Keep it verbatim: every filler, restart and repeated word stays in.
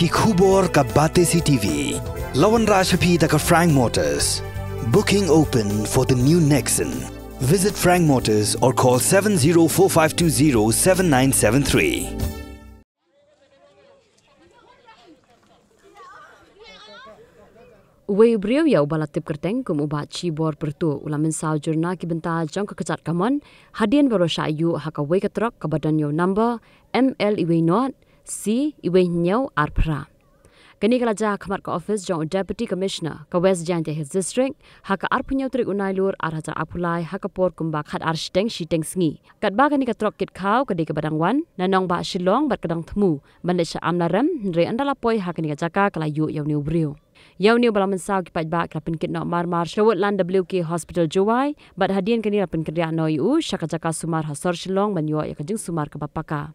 Ki khubor ka Batesi T V. La wanrah sha phi da ka Frank Motors. Booking open for the new Nexon. Visit Frank Motors or call seven zero four five two zero seven nine seven three. Uwei u briew ïa uba la tip kyrteng kum u Bah Chibor Pyrtuh u la mynsaw jur na ki bynta jong ka kjat kamon hadien ba u la shah ïuh ha kawei ka trok kaba don ïa u number M L uwei not C uwei hynñiew ar phra. Kane ka la jia ha khmat ka office jong u Deputy Commissioner ka West Jaintia Hills District ha ka arphew hynñiew tarik u Nailur ar hajar arphew lai ha ka por kumba khatar shiteng shiteng sngi. Katba kane ka trok kit khaw ka dei kaba dang wan na nongbah Shillong bad ka dang thmu ban leit sha Amlarem, hynrei ynda la poi ha kane ka jaka ka la ïuh ïa une u briew. Ïa une uba la mynsaw ki paidbah ki la pynkit noh marmar sha Woodland W K Hospital Jowai bad hadien kane la pynkynriah noh ïa u sha ka jaka sumar ha sor Shillong ban ïoh ïa ka jingsumar kaba paka.